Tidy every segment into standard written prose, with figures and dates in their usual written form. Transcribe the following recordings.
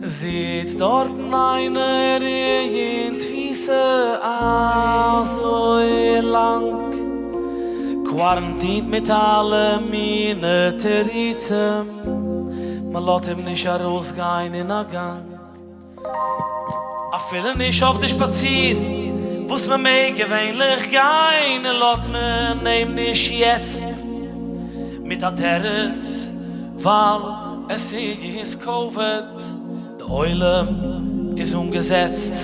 זיצט דארטן איינער אין תפיסה אזוי לאנג, קווארענטינט מיט אלע מינע תירוצים, מען לאזט אים נישט ארויסגיין אין א גאנג, אפילו נישט אויף די שפאציר וואס מען מעג געווענליך גיין, לאזט מען אים נישט יעצט מיט א תירוץ ווייל עס איז קאוויד, די עולם איז אנגעזעצט.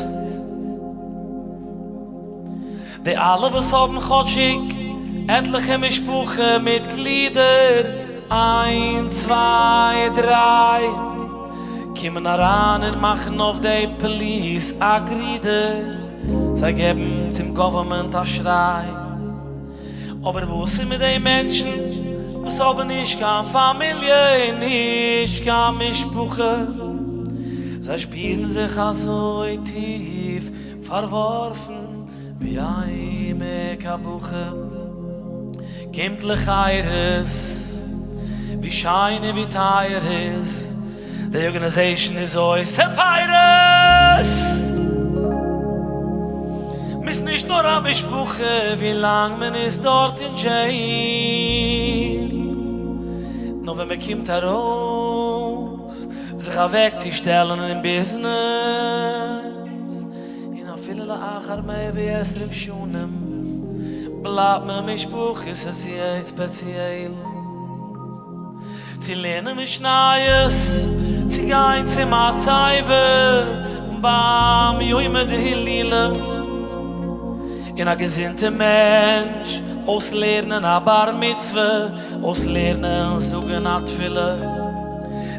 די אלע וואס האבן כאטשיג עטליכע משפחה מיטגלידער, איינס צוויי דריי, קומען אריין און מאכן אויף די פאליס א גרידער, זיי געבן צום גאווערמענט א שריי. אבער וואס איז מיט די מענטשן וואס האבן נישט קיין פאמיליע און נישט קיין משפחה? זיי שפירן זיך אזוי טיף פארווארפן ווי עמק הבכא קומט לחירות, ווי שיין און ווי טייער איז די ארגאניזעישן איז עושה פירות! מ'איז נישט נאר א משפחה ווי לאנג מען איז דארט אין דזשעיל, נאר ווען מען קומט ארויס זיך אוועק צו שטעלן אין ביזנעס, און אפילו לאחר מאה ועשרים שנים בלייבט מען משפחה ספעציעל. צו לערנען משניות, צו גיין צום מצבה ביים יומא דהילולא, און א געזונטע מענטש אויסלערנען א בר מצוה, אויסלערנען זאגן א תפילה,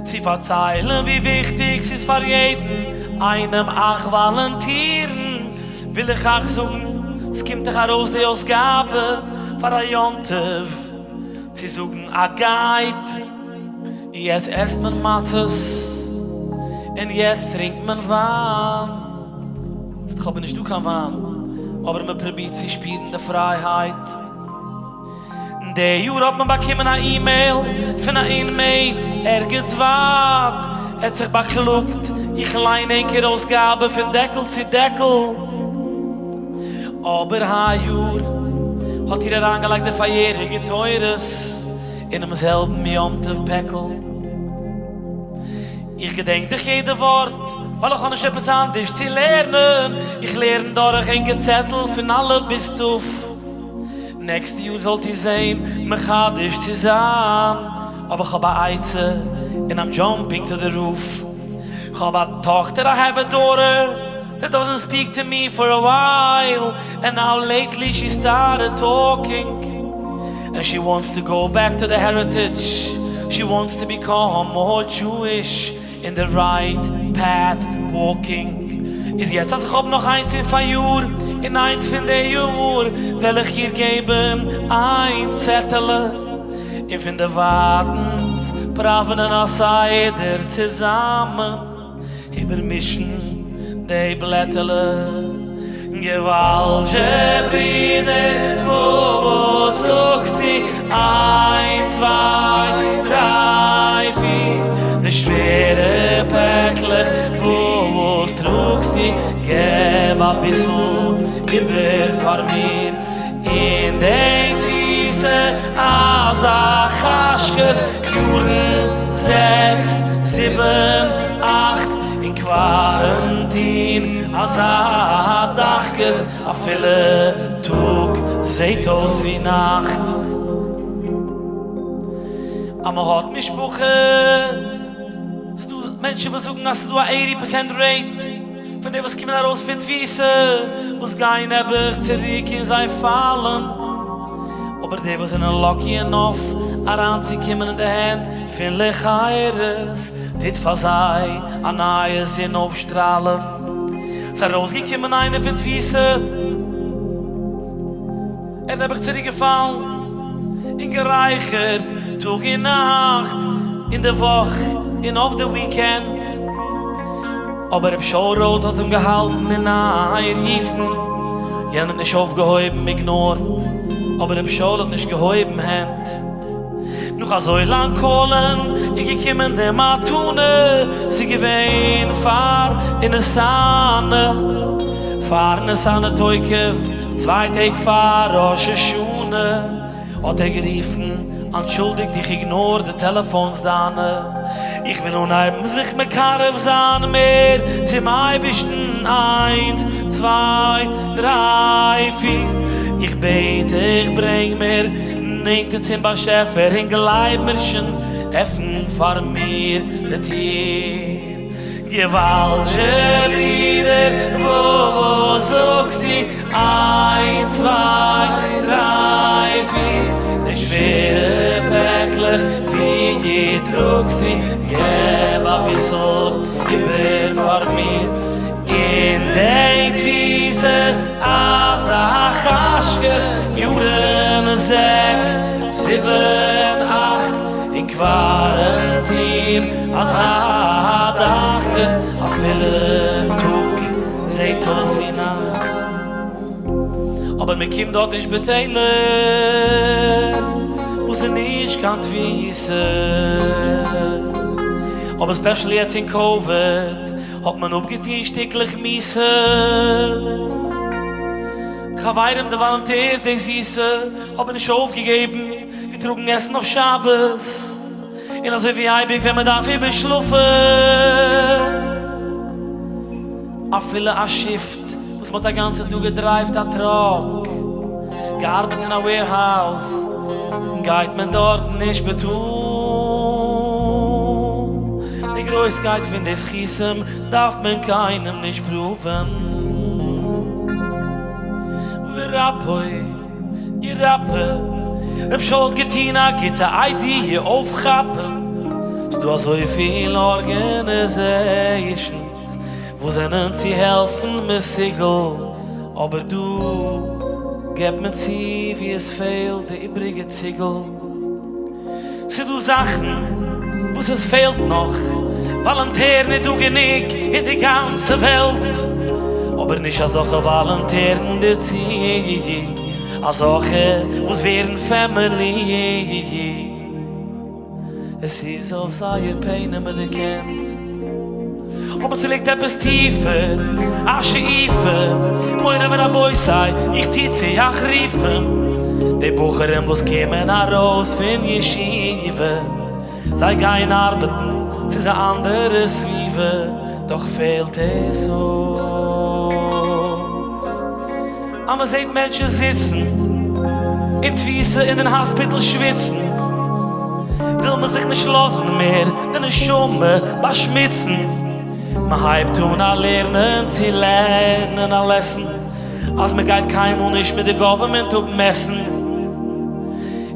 צו פארציילן ווי וויכטיג ס'איז פאר יעדן איינעם אייך וואלענטירן, וויל איך אייך זאגן, ס'קומט דאך ארויס די אויסגאבע פאר א יום טוב. צו זאגן א גייט, יעצט עסט מען מצות און יעצט טרינקט מען וויין, ס'איז אבער נישטא קיין וויין, אבער מען פרובירט צו שפירן די פרייהייט. די יאר האט מען באקומען א אימעיל פון א inmate ערגעץ ווייט, ער האט זיך באקלאגט, איך ליין ענקער אויסגאבע פון דעקל צו דעקל, אבער היי יאר האט איר אריינגעלייגט די פאריעריגע תורות אינעם זעלבן יום טוב פעקל. איך געדענק דיך יעדע ווארט, ווייל איך האב נישט עפעס אנדערש צו לערנען, איך לערן דורך ענקער צעטל פון אלף ביז ת'. נעקסטע יאר זאלט איר זען מחדש צו זיין, אבער כ'האב א עצה, און I'm jumping to the roof. כ'האב א טאכטער, I have a daughter. That doesn't speak to me for a while and now lately she started talking and she wants to go back to the heritage she wants to become more Jewish in the right path walking איז יעצט אז איך האב נאך איינס פון פאריאר און איינס פון די יאר וועל איך איר געבן איין צעטעלע און פון דערווייטנס פראווענען א סדר צוזאמען. איבערמישן די בלעטעלע. געוואלד ברידער וואס זאגסטו איינס צוויי דריי פיר די שווערע פעקלעך וואס טראגסטו געב אביסל איבער פאר מיר אין די תפיסה אזא חשכות יארן זעקס זיבן אכט אין קווארענטין אזא דחקות אפילו טאג זעהט אויס ווי נאכט אז מ'האט משפחה ס'דא מענטשן וואס זאגן אז ס'דא א eighty percent rate פון די וואס קומען ארויס פון תפיסה וואס גייען נעבעך צוריק און זיי פאלן, אבער די וואס זענען lucky enough אריינצוקומען אין די הענט פון לחירות טוט פאר זיי א נייע זון אויפשטראלן. ס'איז ארויסגעקומען איינער פון תפיסה, ער איז נעבעך צוריק געפאלן און גערייכערט טאג און נאכט, אין די וואך און אויף די weekend. אבער ר' שאול ראטה האט אים געהאלטן אין איין רופן, יענער האט נישט אויפגעהויבן, ignored, אבער ר' שאול האט נישט געהויבן הענט. נאך אזוי לאנג call ן איז געקומען די מתנה, ס'איז געווען פאר ונתנה, פאר ונתנה תוקף, צוויי טעג פאר ראש השנה, האט ער גערופן, אנטשולדיגט איך ignore די טעלעפאונס דיינע, איך וויל אנהייבן זיך מקרב זיין מער צום אייבערשטן, איינס צוויי דריי פיר, איך בעט דיך ברענג מיר נענטער צום באשעפער און גלייב מיר שוין עפן פאר מיר די טיר. געוואלד זשע ברודער וואס זאגסטו איינס צוויי דריי פיר די שווערע פעקלעך ווי טראגסטו געב אביסל איבער פאר מיר אין די תפיסה אזא חשכות יארן זעקס זיבן אכט אין קווארענטין אזא דחקות אפילו טאג זעהט אויס ווי נאכט אבער מען קומט דארט אין שפיטעלער וואס איז נישט קיין תפיסה אבער specially יעצט אין COVID האט מען אפגעטון שטיקלעך מיסה. חברים די volunteers די זיסע האבן נישט אויפגעגעבן, געטראגן עסן אויף שבת, און אזוי ווי אייביג ווען מען דארף איבערשלאפן אפילו א shift וואס מען האט א גאנצע טאג געדרייווט א truck, געארבעט אין א warehouse, גייט מען דארטן אין שפיטאל. די גרויסקייט פון די זכותים דארף מען קיינעם נישט prove ן. ורפא ירפא, רב שאול האט געטון א גוטע idea אויפכאפן, ס'דא אזויפיל organizations וואס זענען צו העלפן מסוגל, אבער דא געבט מען צו ווי עס פעלט די איבריגע ציגל. ס'דא זאכן וואס עס פעלט נאך, וואלונטערן איז דא גענוג אין די גאנצע וועלט, אבער נישט אזעלכע וואלונטערן דערצו, אזעלכע וואס ווערן family. עס איז אויף זייער פנים מען דערקענט, אבער ס'ליגט עפעס טיפער, א שאיפה, מורי ורבותי, איך טו צו אייך רופן, די בחורים וואס קומען ארויס פון ישיבה, זיי גייען ארבעטן, ס'איז א אנדערע סביבה, דאך פעלט עס אויס. אז מען זעט מענטשן זיצן אין תפיסה און אין hospital שוויצן, וויל מען זיך נישט לאזן מער די נשמה באשמוצן. מען הייבט אן א לערנען צו לערנען א lesson, אז מען גייט קיינמאל נישט מיט די government אפמעסן.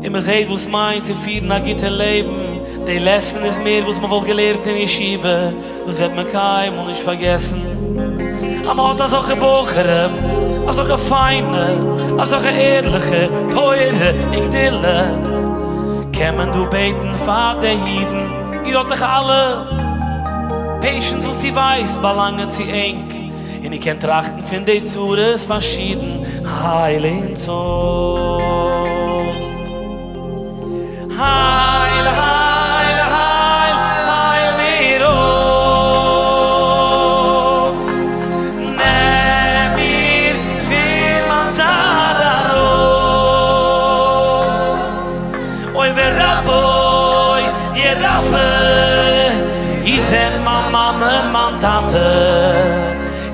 און מען זעט וואס מיינט צו פירן א גוטע לעבן, די lesson איז מער וואס מען וואלט געלערנט אין ישיבה. דאס וועט מען קיינמאל נישט פארגעסן. אז מען האט אזעלכע בחורים, אזעלכע פיינע, אזעלכע ערליכע, תורה וגדולה, קען מען דא בעטן פאר די אידן, איר האט דאך אלע patients וואס איר ווייסט באלאנגען צו ענק, און איר קענט טראכטן פון די צרות פארשידן, הייל אונז אויס. הייל הייל הייל הייל מיר אויס, נעם מיר פון מיין צער ארויס, אוי ורפא ירפא, איר זענט מיין מאמע מיין טאטע,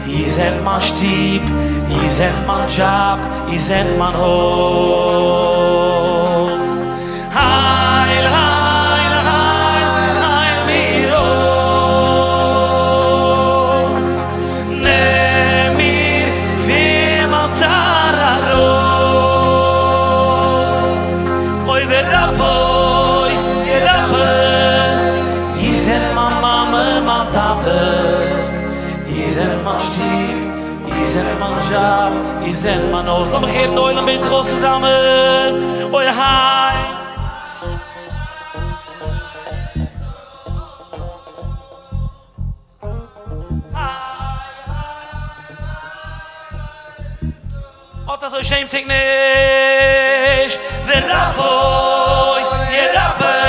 איר זענט מיין שטוב, איר זענט מיין דזשאב, איר זענט מיין הויז. הייל הייל הייל הייל מיר אויס, נעם מיר פון מיין צער ארויס, אוי ורפא ירפא, איר זענט מיין מאמע מיין טאטע, איר זענט מיין שטוב, איר זענט מיין דזשאב, איר זענט מיין הויז. לאמיך הערן די עולם בעט זיך אויס צוזאמען, אוי היי. אט אזוי שעמט זיך נישט, ורפא ירפא.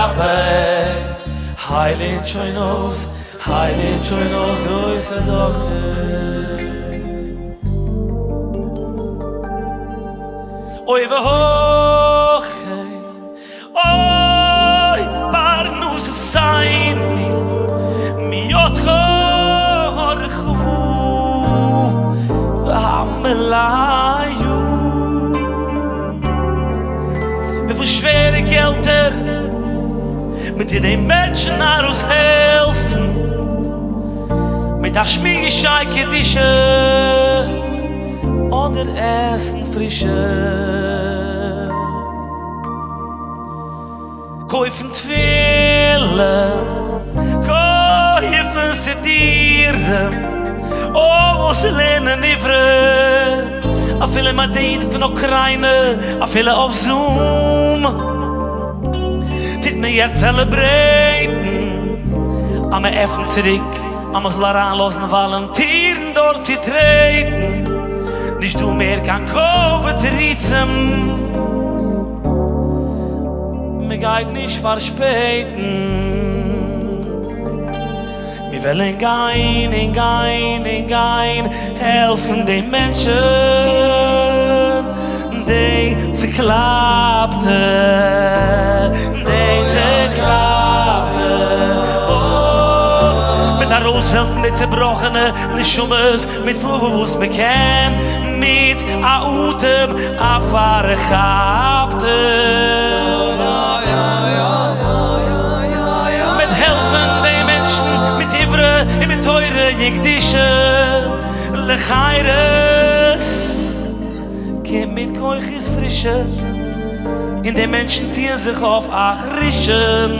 מרפא, הייל אונז שוין אויס, הייל אונז שוין אויס גרויסע דאקטער. אוי והכי אוי פרנסתנו מידך הרחבה והמלאה. וויפיל שווערע געלטער מען טוט די מענטשן ארויסהעלפן מיט א שמישי קדושה אדער עסן פרישע. קויפן תפילין, קויפן סידורים, אויסלערנען עברית, אפילו מיט די אידן פון אוקריינע, אפילו אויף Zoom, טוט מען יעצט celebrate ן אז מען עפנט צוריק אז מען זאל אריינלאזן וואלונטירן דארט צו טרעטן, נישט דא מער קיין קאוויד תירוצים. מען גייט נישט פארשפעטן, מיר וועלן גיין און גיין און גיין העלפן די מענטשן, די צוקלאפטע, די צוקלאפטע, אוי, מיט ארויסהעלפן די צובראכענע נשמות מיט וואס מען קען, מיט א אטעם א פארכאפטע. מיט העלפן די מענטשן מיט עברי און מיט תורה און קדושה לחירות, קומט מיט כוחות פרישע, און די מענטשן טוען זיך אויף א ראשון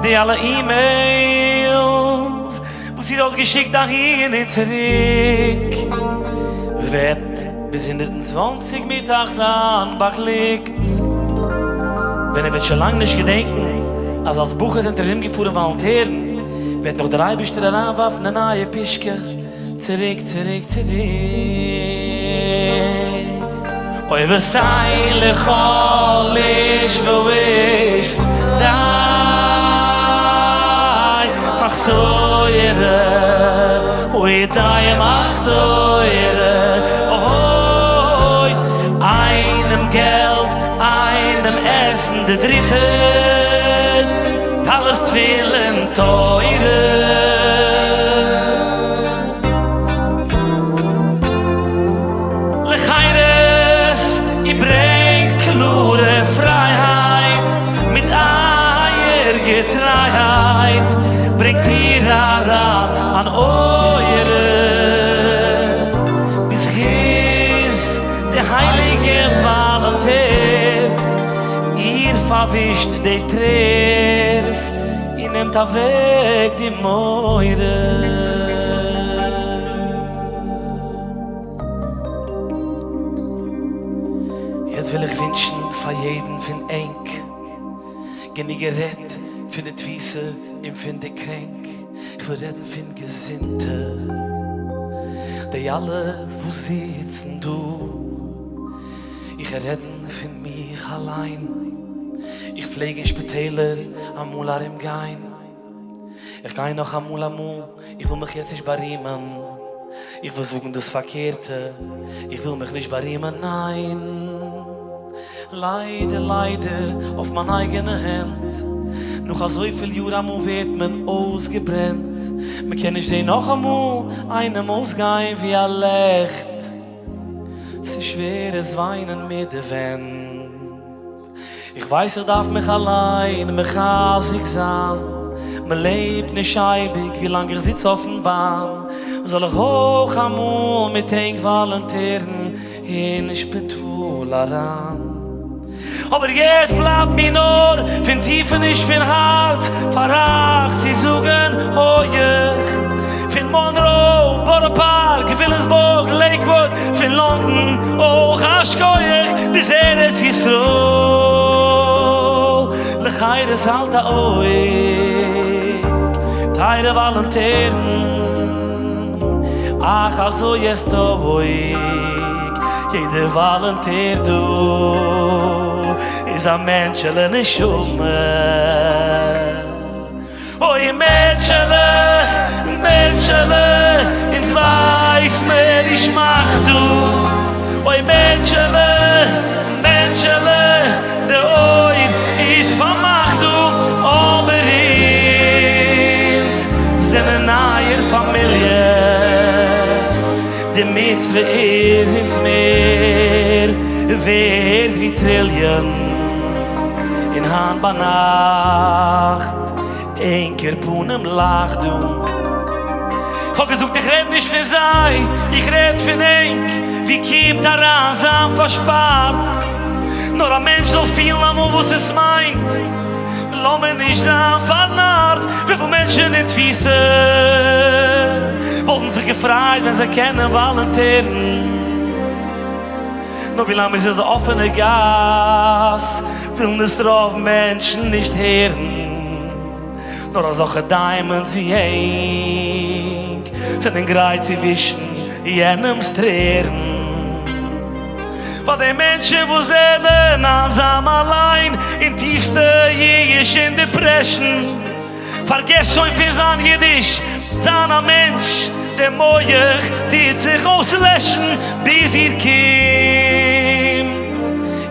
די אלע emails וואס איר האט געשיקט אהין און צוריק, וועט ביז 120 מיטאג זיין באגליקט, ווען ער וועט שוין לאנג נישט געדענקן אז אלס בחור זענט איר ארומגעפארן וואלונטערן, וועט נאך דער אייבערשטער אריינווארפן די נייע פישקע, צוריק צוריק צוריק. אוי ותן לכל איש ואיש די מחסורו, אוי די מחסורו, אוי איינעם געלט איינעם עסן די דריטע טלית תפילין תורה. לחירות איר ברענגט קלארע פרייהייט, מיט אייער געטרייהייט ברענגט איר אריין אן אורה. בזכות די הייליגע volunteers, איר פארווישט די טרערס, איר נעמט אוועק די מורא. יעצט וויל איך ווינטשן פאר יעדן פון ענק, גענוג גערעדט פון די תפיסה און פון די קרענק, איך וויל רעדן פון געזונטע, די אלע וואס זיצן דא, איך וועל רעדן פון מיך אליין, איך פלעג אין שפיטעלער אמאל ארום גיין, איך גיי נאך אמאל אמאל, איך וויל מיך יעצט נישט בארימען, איך וויל זאגן דאס פארקערטע, איך וויל מיך נישט בארימען, ניין, ליידער ליידער אויף מיין אייגענע הענט, נאך אזויפיל יאר אמאל ווערט מען אויסגעברענט, מען קען נישט זען נאכאמאל איינעם אויסגיין ווי א לעכט, ס'איז שווער עס וויינען מיט די ווענט. איך ווייס איך דארף מיך אליין מחזק זיין, מען לעבט נישט אייביג, ווי לאנג איך זיץ אויפן באן, זאל איך אויך אמאל מיט ענק וואלונטערן אין שפיטאל אריין. אבער יעצט בלייבט מיר נאר פון טיפעניש פון הארץ פאר אייך צו זאגן הויעך, פון מאנראו, בארא פארק, וויליאמסבורג, לעיקוואוד, פון לאנדאן, אויך א שכוח ביז ארץ ישראל, לחירות האלט א אויג, טייערע וואלונטערן, אך אזוי עס טויג, יעדער volunteer דא. איז א מענטשעלע נשמה. אוי מענטשעלע, מענטשעלע, אונז ווייס מיר נישט מאך דא. אוי מענטשעלע, מענטשעלע, די אויג איז פארמאכט דא. אבער אונז זענען אייער פאמיליע, די מצוה איז אונז מער ווערד ווי טריליאן. און היינט ביינאכט ענקער פנים לייכט דא. כ'האב געזאגט איך רעד נישט פון זיי, איך רעד פון ענק, ווי קומט אריין זיין פארשפארט? נאר א מענטש זאל פילן אמאל וואס עס מיינט, לאמיר נישט זיין פארנארט, וויפיל מענטשן אין תפיסה וואלטן זיך געפרייט ווען זיי קענען וואלענטערן. נאר ווילאנג מ'איז אין די אפענע גאס ווילן עס רוב מענטשן נישט הערן, נאר אזעלכע diamonds ווי ענק זענען גרייט צו ווישן יענעמ'ס טרערן. ווייל די מענטשן וואס זענען איינזאם אליין אין טיפסטע ייאוש און depression, פארגעסט שוין פון זיין אידיש, זיין א מענטש, דער מח טוט זיך אויסלעשן ביז איר קומט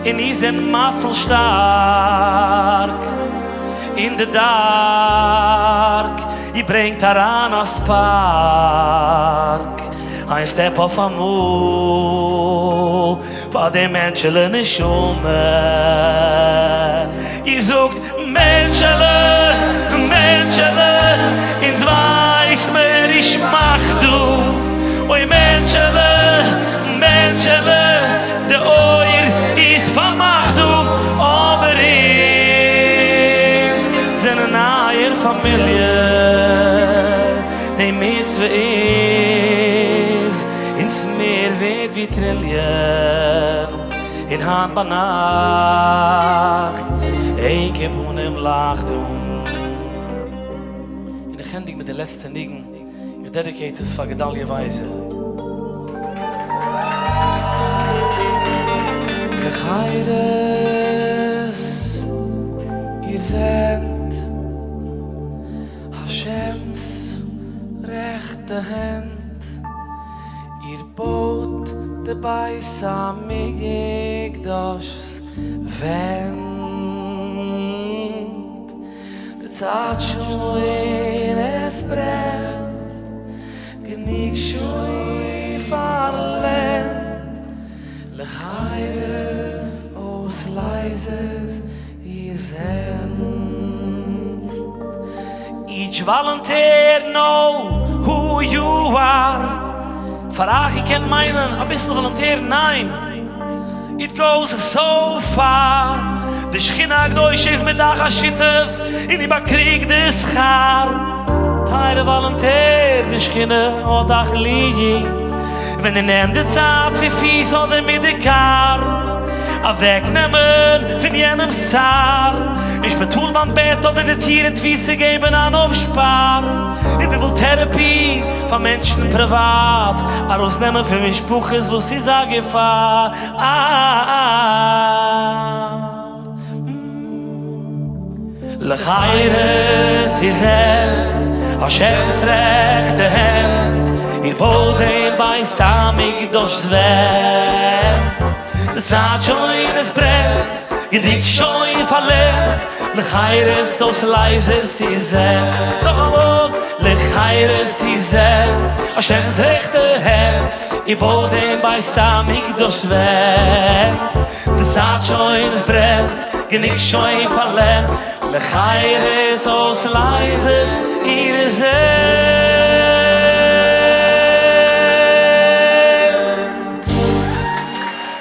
און איר זענט מציל שטארק אין די dark, איר ברענגט אריין א spark איין step אויף אמאל פאר די מענטשעלע נשמה, איר זאגט מענטשעלע, מענטשעלע, אונז ווייס מיר איך מאך דא. אוי מענטשעלע, מענטשעלע, די אויער איז פארמאכט דא. אבער אונז זענען אייער פאמיליע, די מצוה איז אונז מער ווערד ווי טריליאן. און היינט ביינאכט ענקער פנים לייכט אן. און איך ענדיג מיט די לעצטע ניגון, איך dedicate עס פאר גדליה ווייזער. לחירות איר זענט השם'ס רעכטע הענט. איר בויט די בית המקדש'ס ווענט, די צייט שוין עס ברענט, גענוג שוין פארלענדט, לחירות אויסלייזערס איר זענט. Each volunteer know who you are. פאר אייך איר קענט מיינען אביסל וואלונטערן, ניין, it goes so far. די שכינה הקדושה איז מיט אייך א שותף און איר באקריגט די שכר. טייערע וואלונטער, די שכינה האט אייך ליב. ווען איר נעמט די צייט צו פיס אדער מיט די קאר, אוועקנעמען פון יענעמ'ס צער, אין שפיטאל ביים בעט אדער די טיר אין תפיסה געבן אן אויפשפאר, און וויפיל therapy פאר מענטשן פריוואט, ארויסנעמען פון משפחות וואס איז א געפאר. לחירות איר זענט השם'ס רעכטע הענט, איר בויט דעם בית המקדש'ס ווענט, די צייט שוין עס ברענט, גענוג שוין פארלענדט, לחירות אויסלייזערס איר זענט, נאכאמאל, לחירות איר זענט השם'ס רעכטע הענט, איר בויט דעם בית המקדש'ס ווענט, די צייט שוין עס ברענט, גענוג שוין פארלענדט, לחירות אויסלייזערס איר זענט.